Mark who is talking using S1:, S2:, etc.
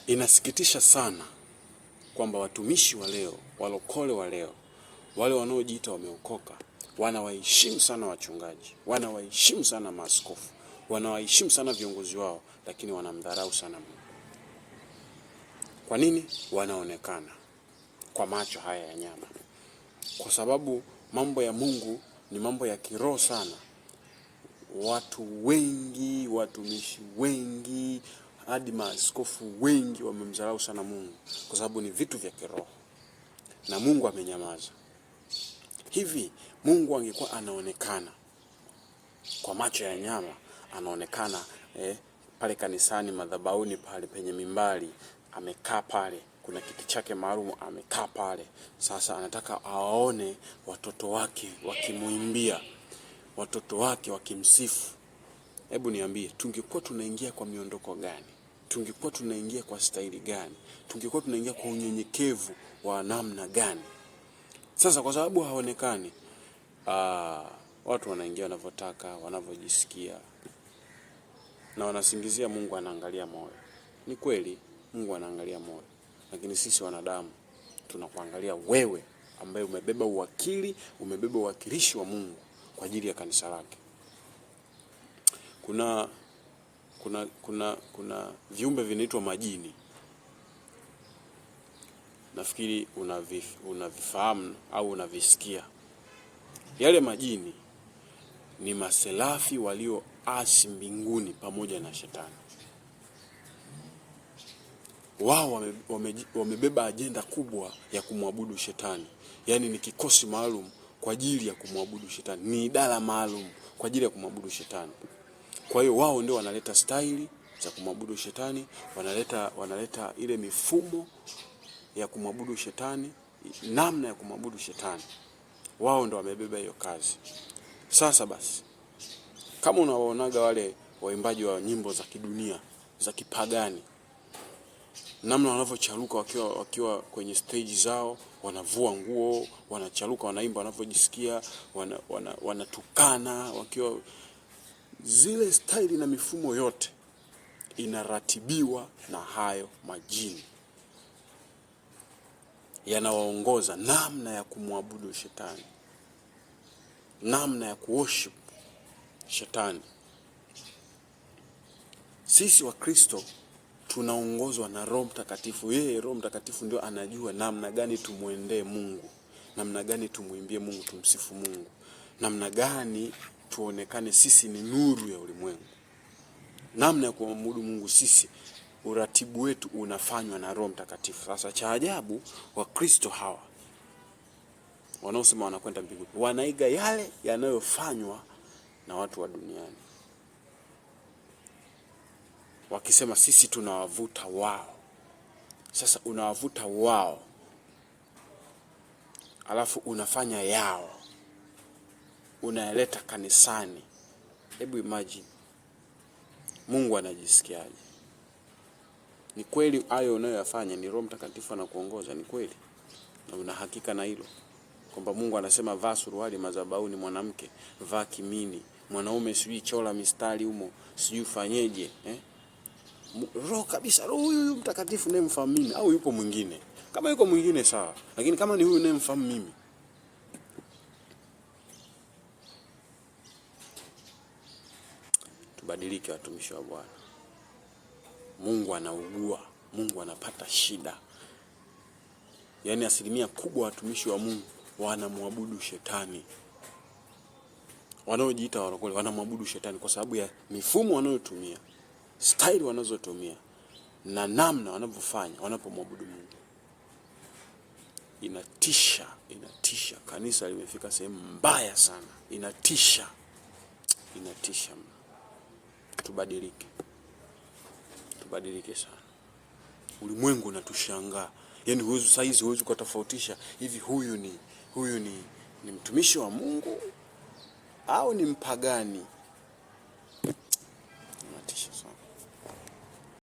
S1: Inasikitisha sana kwamba watumishi wa leo, walokole wa leo, wale wanaojiita wameokoka, wanawaheshimu sana wachungaji, wanawaheshimu sana maaskofu, wanawaheshimu sana viongozi wao, lakini wanamdharau sana Mungu. Kwa nini? Wanaonekana kwa macho haya ya nyama, kwa sababu mambo ya Mungu ni mambo ya kiroho sana. Watu wengi, watumishi wengi, hadi maaskofu wengi wamemdharau sana Mungu kwa sababu ni vitu vya kiroho na Mungu amenyamaza. Hivi Mungu angekuwa anaonekana kwa macho ya nyama, anaonekana pale kanisani, madhabahuni pale penye mimbari, amekaa pale, kuna kiti chake maalum, amekaa pale. Sasa anataka awaone watoto wake wakimuimbia, watoto wake wakimsifu. Hebu niambie, tungekuwa tunaingia kwa miondoko gani? Tungekuwa tunaingia kwa staili gani? Tungekuwa tunaingia kwa unyenyekevu wa namna gani? Sasa kwa sababu haonekani, watu wanaingia wanavyotaka, wanavyojisikia, na wanasingizia Mungu anaangalia moyo. Ni kweli Mungu anaangalia moyo, lakini sisi wanadamu tunakuangalia wewe ambaye umebeba uwakili, umebeba uwakilishi wa Mungu kwa ajili ya kanisa lake. Kuna viumbe vinaitwa majini. Nafikiri unavifahamu au unavisikia. Yale majini ni maselafi walioasi mbinguni pamoja na shetani. Wao wamebeba ajenda kubwa ya kumwabudu shetani. Yaani ni kikosi maalum kwa ajili ya kumwabudu shetani, ni idara maalum kwa ajili ya kumwabudu shetani. Kwa hiyo wao ndio wanaleta staili za kumwabudu shetani, wanaleta ile mifumo ya kumwabudu shetani, namna ya kumwabudu shetani. Wao ndio wamebeba hiyo kazi. Sasa basi, kama unawaonaga wale waimbaji wa nyimbo za kidunia za kipagani, namna wanavyocharuka wakiwa kwenye stage zao, wanavua nguo, wanacharuka, wanaimba wanavyojisikia, wanatukana wakiwa zile staili na mifumo yote inaratibiwa na hayo majini yanawaongoza namna ya kumwabudu shetani, namna ya kuworship shetani. Sisi Wakristo tunaongozwa na Roho Mtakatifu. Yeye Roho Mtakatifu ndio anajua namna gani tumwendee Mungu, namna gani tumwimbie Mungu, tumsifu Mungu, namna gani tuonekane sisi ni nuru ya ulimwengu, namna ya kuabudu Mungu sisi, uratibu wetu unafanywa na Roho Mtakatifu. Sasa cha ajabu, Wakristo hawa wanaosema wanakwenda mbinguni wanaiga yale yanayofanywa na watu wa duniani, wakisema sisi tunawavuta wao. Sasa unawavuta wao, alafu unafanya yao, unayaleta kanisani. Hebu imagine Mungu anajisikiaje? Ni kweli hayo unayoyafanya ni Roho Mtakatifu anakuongoza, ni kweli, na una hakika na hilo kwamba Mungu anasema vaa suruali madhabahuni, mwanamke vaa kimini, mwanaume sijui chola mistari humo, sijui fanyeje, eh? Roho kabisa, roho huyu huyu mtakatifu nayemfahamu mimi, au yupo mwingine? Kama yuko mwingine sawa, lakini kama ni huyu nayemfahamu mimi, tubadilike, watumishi wa Bwana. Mungu anaugua, Mungu anapata shida. Yaani asilimia kubwa watumishi wa Mungu wanamwabudu shetani, wanaojiita walokole wanamwabudu shetani kwa sababu ya mifumo wanayotumia, staili wanazotumia na namna wanavyofanya wanapomwabudu Mungu. Inatisha, inatisha. Kanisa limefika sehemu mbaya sana, inatisha, inatisha. Tubadilike, tubadilike sana. Ulimwengu unatushangaa, yaani huwezi saizi, huwezi kutofautisha hivi huyu ni mtumishi wa Mungu au ni mpagani. Inatisha sana.